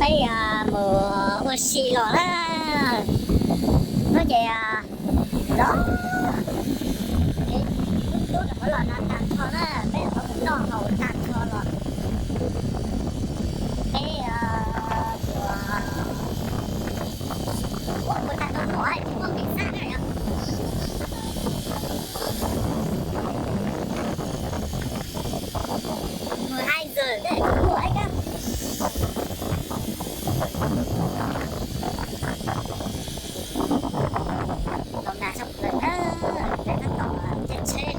Peb mus ua si los na, hnub ces los, lub hnub los no tag nrho na, peb los noj haus tag nrho los, peb ua ua tag nrho hnub tsis muaj nqis xab na yom. Mười hai giờ đấy, ua ib kab. Tau nag sab plaws na, peb tab tom caij tsheb.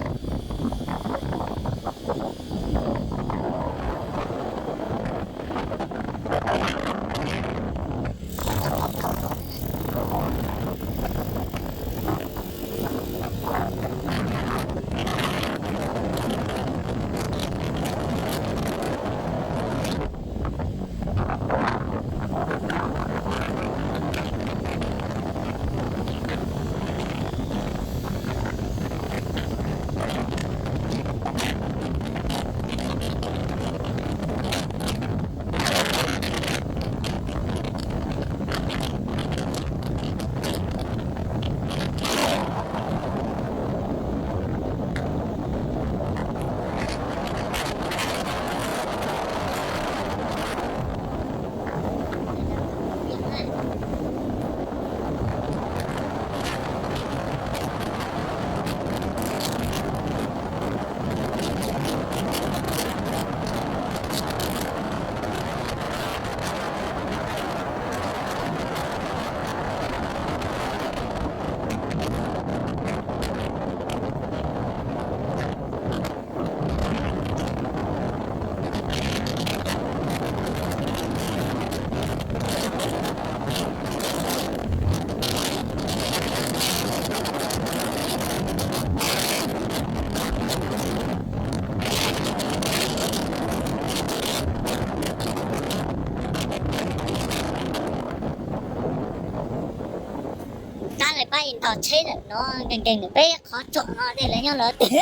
Tab lawv pab tos tsheb ntawm no nkees nkees, peb qhov tsom no tej lawv nyob lawv twg,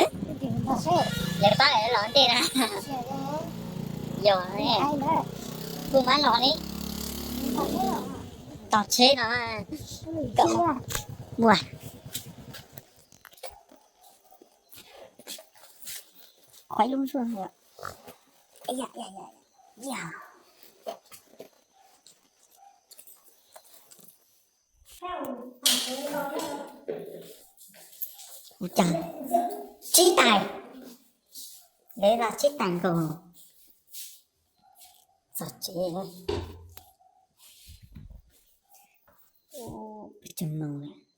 lawv pab lawv los ntej na. Yog, kuj mam los li, tos tsheb no. Ua, qhov ib lub zuag. Ua cas tsib tais, lawv los tsib tais nkaus. Txog tsev, peb caug moos lawm.